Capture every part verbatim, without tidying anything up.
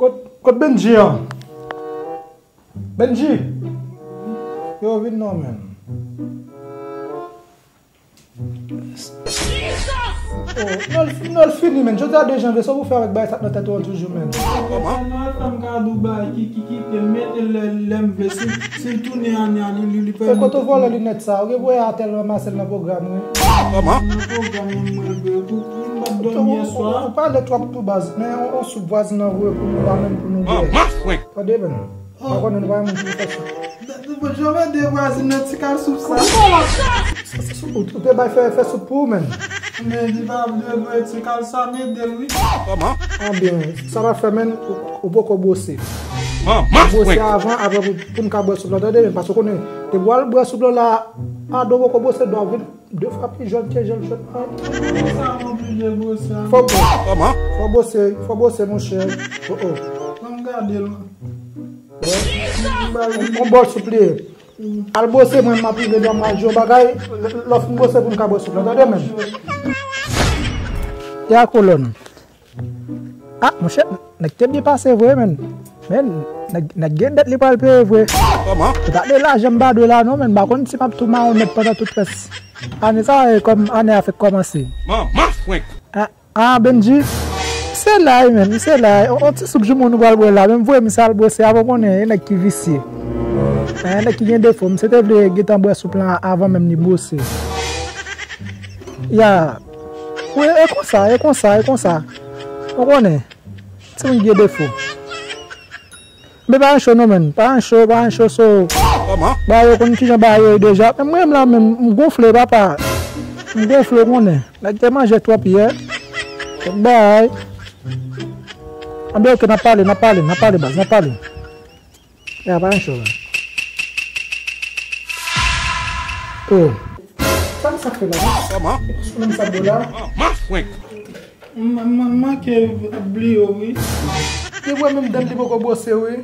Kot, kot Benji an? Benji! Yo, vin non, men. Oh, non, l, non, l fini, men. Jodi a de janvye, sa w pou fè avèk bagay sa k nan tèt ou an toujou, men. Kòman? Sa Noël fè m kado bagay ki, ki kite m mete l lè, lè m vle. Si, si l tounen ane a, li, li, li fè. E kote w vòlè linèt sa? Ou gen pou wè a tèl ranmase l nan pwogram, wi. Kòman? Nan pwogram, mwen, mwen, mwen, pou, pou m pa t dòmi yè swa. Ou, ou, ou pale twòp tou baz, men on, on soup vwazin nan voye pou nou la menm pou nou bwè. Tande, men. M pa konnen nou pa gen moun ki pou fè soup. Bon, jan mwen de vwazin nan ti kal soup sa. Ou, ou te bay fè, fè soup pou ou, men. Men li pa vle vre ti kal sa, m ede l, wi. Kòman? An byen, sa w ap fè, men, ou, ou poko bwose. Bwose avan, apre pou, pou n ka bwè soup la, tande, men, paske w konnen, depi w al bwè soup la, la, a do poko bwose, do a vin de fwa pi jòn ke jan l jòn la. Sa m oblije bwose a. Fò bwose. Kòman? Fò bwose, fò bwose, monchè. Oh, oh. Ban m gade l. On bòl soup li ye. Al bwose, mwen m ap rive dòmi, al jwe yon bagay. Lè w fin bwose pou n ka bwè soup la, tande, men. E a kolòn. Ah, monchè, nèg te byen pase vre, men. Men, nèg, nèg gen dèt li pral peye vre. Kòman? Se pa de lajan m ba dwe la, non, men. M pa konn si m ap tou mawon nèt pandan tout rès ane sa, e kòm ane a fèk kòmanse. Manman frenk. Ah, ah, Benji. Se la, men, se la. On, on ti souk joumou nou pral bwè la. Men voye misye al bwose avan konnen, e nèg ki visye. E nèg ki gen defo. Misye te vle gentan bwè soup lan avan menm li bwose. Ya. Wi, e konsa, e konsa, e konsa. Ou konnen. Timoun gen defo. Men pa ancho non, men. Pa ancho, pa ancho, so. Kòman? Ba yo konn kijan ba yo ye deja. Men mwen menm la, men m gonfle, papa. M gonfle, ou konnen. Nèg te manje twòp yè. Bay. Anben, oke, n ap pale, n ap pale, n ap pale, baz, n ap pale. Ya, pa ancho la. Oh. Sa m sa fè la? Kòman? Sou menm sa do la? Manman frenk. M, m, m manke bliye w, wi. Te vre menm dan li poko bwose, wi.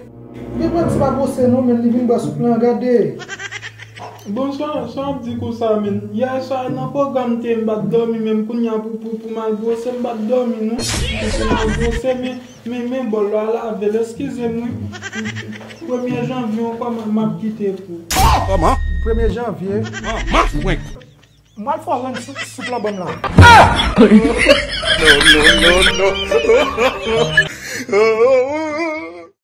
Li pran ti pa bwose non, men li vin bwè soup lan, gade. Bon, sa, sa w ap di konsa, men. Yè swa nan pwogram te, m pa t dòmi, menm kounye a pou, pou, pou m al bwose, m pa t dòmi, non. Pou m al bwose, men, men, men bòl la lave l, eskize m, wi. Premye janvye ankò, m, m ap kite pou. Kòman? Premye janvye. Manman frenk. M pral fè w rann sou, soup lan ban m la. No, no, no, no.